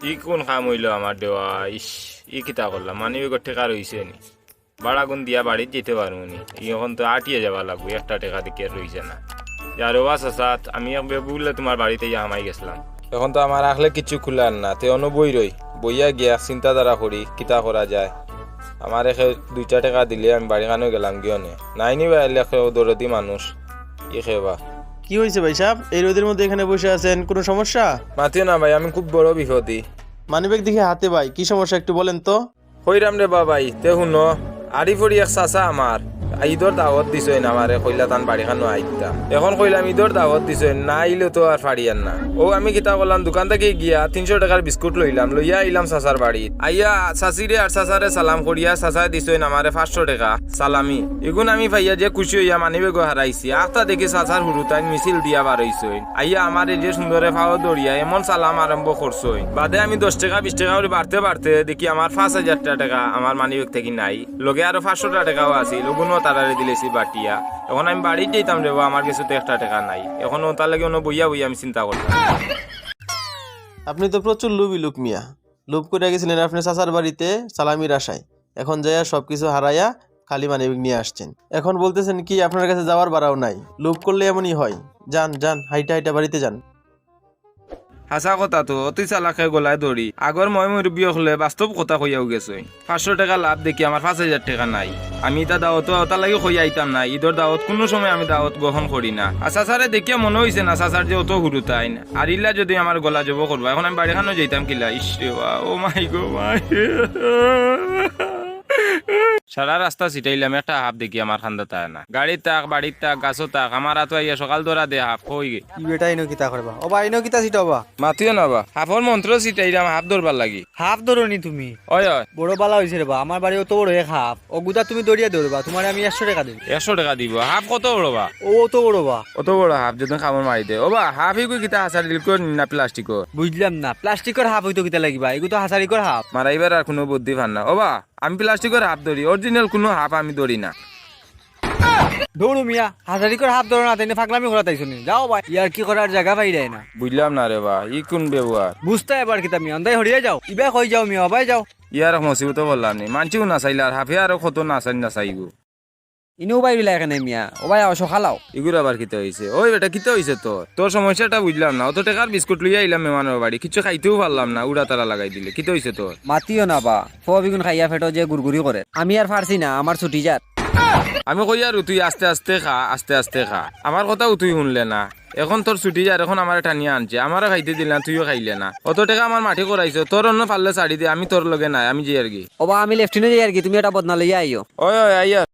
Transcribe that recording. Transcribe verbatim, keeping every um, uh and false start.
ই কুন কাম অইলো আমার দেওয়া? ইস, ই কিতা করলাম? মানিব্যাগর টেকা রইছে নি? ভাড়া গুন দিয়া বাড়িত যাইতে পারমু নি? ই অখন তো আটিয়া যাওয়া লাগবো, একটা টেকা দেখি আর রইছে না। ইয়ারো বা চাচা, আমি এক বেবুলে তুমার বাড়িত আইয়া হামাই গেছলাম। অখন তো আমার আখলে কিচ্ছু খুলার না, তে অনো বই রই, বইয়া গিয়া চিন্তাধারা করি কিতা করা যায়। আমারে কেউ দুইটা টেকা দিলে আমি বাড়িখানো গেলাম গিয়া অনে। নাই নি বা এলে কেউ দরদি মানুষ, ই কেউ বা। কি হইছে ভাইসাব? এই রোদের মধ্যে এখানে বসে আছেন, কোনো সমস্যা? মাতিও না ভাই, আমি খুব বড় বিপদে। মানিব্যাগ দেখি হাতে ভাই, কি সমস্যা একটু বলেন তো। কইরাম রে বা ভাই, তে হুনো, আরিফরি এক চাচা আমার, ইদর দাওত দিছইন আমারে, কইলা তান বাড়িখানো আইতা। অখন কইলাম ইদর দাওত দিছইন, না আইলে তো আর পারিয়ার না। অউ আমি কিতা করলাম, দোকান থাকি গিয়া তিনশো টেকার বিস্কুট লইলাম, লইয়া আইলাম চাচার বাড়িত। আইয়া চাচিরে আর চাচারে সালাম করিয়া চাচায় দিছইন আমারে পাঁচশো টেকা সালামি। ইগুন আমি পাইয়া যে খুশি অইয়া মানিব্যাগও হারাইছি। আখতা দেখি চাচার হুরুতাইন মিছিল দিয়া বার অইছইন। আইয়া আমারে যে সুন্দরে পাও ধরিয়া এমন সালাম আরম্ভ করছইন। বাদে আমি দশ টেকা বিশ টেকা করি বাড়তে বাড়তে দেখি আমার পাঁচ হাজারটা টেকা আমার মানিব্যাগ থাকি নাই। লগে আরো পাঁচশোটা টেকাও আছিল, অগুনও তারারে দিলাইছি বাটিয়া। অখন আমি বাড়িত যাইতাম রে বা, আমার গেছে তো একটা টেকা নাই। অখন অতার লাগি অনো বইয়া বইয়া আমি চিন্তা করতাম। আপনি তো প্রচুর লোভী লোক মিয়া। লোভ করিয়া গেছিলেন আপনার চাচার বাড়িতে সালামির আশায়। এখন যাইয়া সবকিছু হারাইয়া খালি মানিব্যাগ নিয়া আসছেন। এখন বলতেছেন কি আপনার কাছে যাওয়ার ভাড়াও নাই। লোভ করলে এমনই হয়। যান, যান, হাইটা হাইটা বাড়িতে যান। হাছা কথা তো, অতি চালাকে গলায় দড়ি। আগর ময় মুরব্বি অকলে বাস্তব কথা কইয়াউ গেছইন। পাঁচশো টেকা লাভ দেখি আমার পাঁচ হাজার টেকা নাই। আমি ইতা দাওত অতার লাগি কইয়া আইতাম না। ইদর দাওত কুনু সময় আমি দাওত গ্রহণ করি না। আর চাচারে দেখিয়া মনো অইছে না চাচার যে অত হুরুতাইন। আর ইলা যুদি আমার গলা জবো করবা, অখন আমি বাড়িখানো যাইতাম কিলা? ইস রে বা, ও মাই গো মাই। সারা রাস্তা ছিটাইলাম, একটা হাফ দেখি আমার খান্দাত আয় না। গাড়িত থাক, বাড়িত থাক, গাছো থাক, আমার আতো আইয়া সকাল ধরা দে হাফ, কই গে? ই বেটা ইনো কিতা করবা? ও বা, ইনো কিতা ছিটাবা? মাতিও না বা, হাফর মন্ত্র ছিটাইলাম হাফ ধরবার লাগি। হাফ ধরো নি তুমি? অয়, অয়। বড় বালা অইছে রে বা, আমার বাড়ি অত বড় এক হাফ। অগুতা তুমি দড়িয়া ধরবা, তুমারে আমি একশো টেকা দিমু। একশো টেকা দিবো? হাফ কত বড় বা? ও অত বড় বা। অত বড় হাফ যদি কামড় মারি দে। ও বা, হাফ ইগু কিতা হাছারিকর না প্লাস্টিকর? বুঝলাম না, প্লাস্টিকর হাফ অইতো কিতা লাগি বা? ইগু তো হাছারিকর হাফ। মারাইবার আর কুনু বুদ্ধি পার না। ও বা, আমি প্লাস্টিকর হাফ ধরি, original কুনু হাফ আমি ধরি না। দৌড়ো মিয়া, হাছারিকর হাফ ধরো না, তাইনে ফাগলামি করাত আইছো নি? যাও বা, ইয়ার্কি করার জাগা পাইরায় না। বুঝলাম না রে বা, ই কুন ব্যবহার? বুঝতা এবার কিতা মিয়া, অন্দাই হরিয়া যাও। ইবা কই যাও মিয়া, অবায় যাও। ইয়ার এক মুসিবতো পড়লাম নি, মানষেও নাচাইলা, আর হাফে আরো কত নাচাইন নাচাইবো। ইনো উবাই রইলা কেনে মিয়া, অবায় আও, সকাল আও। ইগুর আবার কিতা অইছে? ওই বেটা, কিতা অইছে তোর? তোর সমস্যাটা বুঝলাম না। অত টেকার বিস্কুট লইয়া আইলাম মেহমানর বাড়ি, কিচ্ছু খাইতেও পারলাম না, উড়াতাড়া লাগাই দিলে। কিতা অইছে তোর? মাতিও না বা, ফো বিগুন খাইয়া পেটো যে গুড়গুড়ি করের। আমি আর পারছি না, আমার ছুটি যার। আমি কইয়ার তুই আস্তে আস্তে খা, আস্তে আস্তে খা। আমার কথাও তুই হুনলে না। অখন তোর ছুটি যার, অখন আমারে টানিয়া আনছে, আমারে খাইতে দিলে না, তুইও খাইলে না। অত টেকা আমার মাটি করাইছো, তোর অন্য পারলে ছাড়ি দে, আমি তোর লগে নাই, আমি যাইয়ার গি। ও বা, আমি লেফটিনো যাইয়ার গি, তুমি এটা বদনা লইয়া আইও। ওই, ওই, আইয়ার।